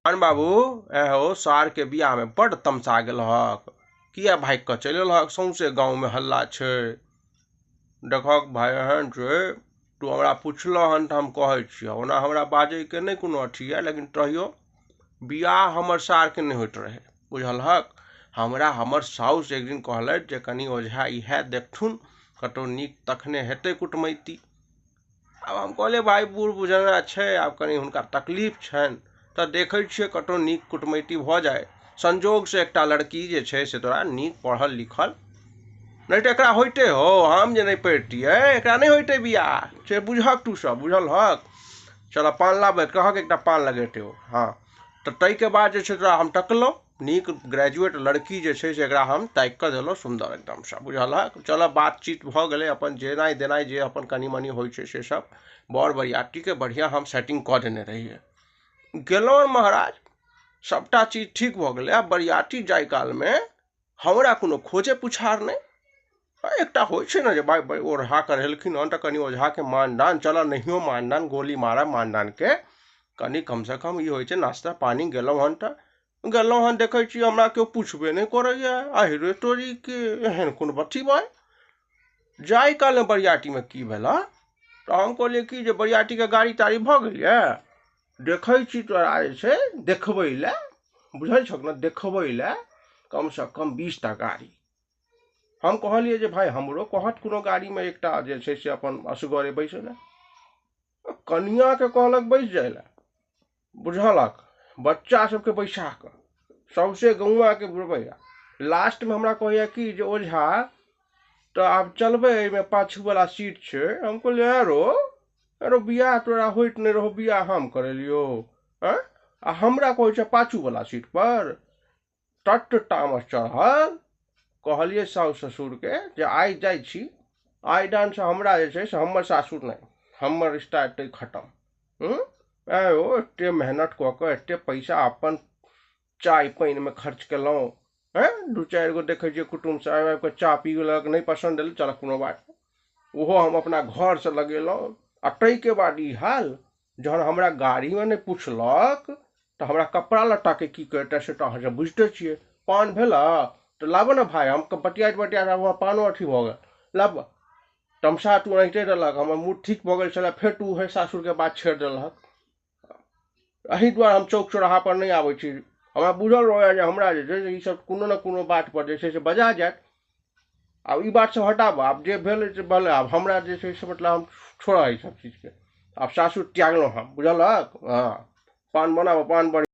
पान बाबू ऐं हौ सारके बियाहमे बड्ड तमसा गेलहक किए भागि कऽ चलि एलहक सौंसे गाँवमे हल्ला छै देखहक भाय एहन छै तू हमरा पुछलह हन तऽ हम कहै छियह ओना हमरा बाजैके नहि कोनो अथी यऽ लेकिन तहियो बियाह हमर सारके नहि होइत रहै बुझलहक हमरा हमर साउस एक दिन कहलथि जे कनि ओझा इएह देखथुन कतहु नीक तखने हेतै कुटमैती आब हम कहलियै भाय बूढ़ बुझना छै आब कनि हुनका तकलीफ छनि तऽ देखै छियै कतहु नीक कुटमैती भऽ जाय संजोगसँ एकटा लड़की जे छै से तोरा नीक पढ़ल लिखल नहि तऽ एकरा होइते हौ हम जे नहि पढ़ितियै एकरा नहि होइतै बियाह से बुझहक तू सब बुझलहक चलऽ पान लाबै कहक एकटा पान लगेतै ओ हँ तऽ ताहिके बाद जे छै तोरा हम तकलहुँ नीक ग्रेजुएट लड़की जे छै से एकरा हम ताकि कऽ देलहुँ सुन्दर एकदमसँ बुझलहक चलऽ बातचीत भऽ गेलै अपन जेनाइ देनाइ जे अपन कनि मनि होइ छै से सब बर बरियातीके बढ़िआँ हम सेटिंग कऽ देने रहियै गेलहुँ महाराज सभटा चीज ठीक भऽ गेलै आब बरियाती जाय कालमे हमरा कोनो खोजे पुछार नहि एकटा होइ छै ने जे भाय ओझा करेलखिन हन तऽ कनि ओझाके मानदान चलऽ नहियो मानदान गोली मारऽ मानदानके कनि कमसँ कम ई होइ छै नाश्ता पानि गेलहुँ हन तऽ गेलहुँ हन देखै छी हमरा केओ पुछबे नहि करैए आहि रे तोरीके एहन कोन अथी भाय जाहि कालमे बरियातीमे की भेलऽ तऽ हम कहलियै कि जे बरियातीके गाड़ी ताड़ी भऽ गेल यऽ देखै छी तोरा जे छै देखबै लए बुझै छहक ने देखबै लए कमसँ कम 20 टा गाड़ी। हम कहलियै जे भाय हमरो कहत कोनो गाड़ीमे एकटा जे छै से अपन असगरे बैसै लए। कनिआँके कहलक बैस जाइ लए बुझलक बच्चा सबके बैसा कऽ सौंसे गौआँके बुढ़बैया लास्टमे हमरा कहैया कि जे ओझा तऽ आब चलबै एहिमे पाछूवला सीट छै। हम कहलियै आरो आरो बियाह तोरा होइत नहि रहौ बियाह हम करेलियौ आँय आ हमरा कहै छै पाछूवला सीट पर तट तामस चढ़ल। कहलियै साउस ससुरके जे आइ जाइ छी आइ डानसँ हमरा जे छै से हमर सासुर नहि हमर रिश्ता एतै खतम। हूँ आँय यौ एते मेहनत कऽ कऽ एते पैसा अपन चाय पानिमे खर्च केलहुँ हँ दू चारि गो देखै छियै कुटुम्ब सब आबि आबि कऽ चाह पी लेलक नहि पसन्द एलै चलऽ कोनो बात नहि ओहो हम अपना घरसँ लगेलहुँ आ ताहिके बाद ई हाल जहन हमरा गाड़ीमे नहि पुछलक तऽ हमरा कपड़ा लत्ताके की करितै से तऽ अहाँ सब बुझिते छियै। पान भेलऽ तऽ लाबऽ ने भाय हम बतियाइत बतियाइत आब पानो अथी भऽ गेल लाबऽ। तमसा तू एनाहिते देलक हमर मूड ठीक भऽ गेल छलै फेर तू उएह सासुरके बात छेड़ देलहक। एहि दुआरे हम चौक चौराहापर नहि आबै छी। हमरा बुझल रहैए जे हमरा जे छै से ईसब कोनो ने कोनो बातपर जे छै से बजा जायत। आब ई बात सब हटाबऽ आब जे भेलै से भेलै आब हमरा जे छै से मतलब हम छोड़ऽ एहि सब चीजके आब सासुर त्यागलहुँ हम बुझलहक। हँ पान बनाबऽ पान बढ़िआँ।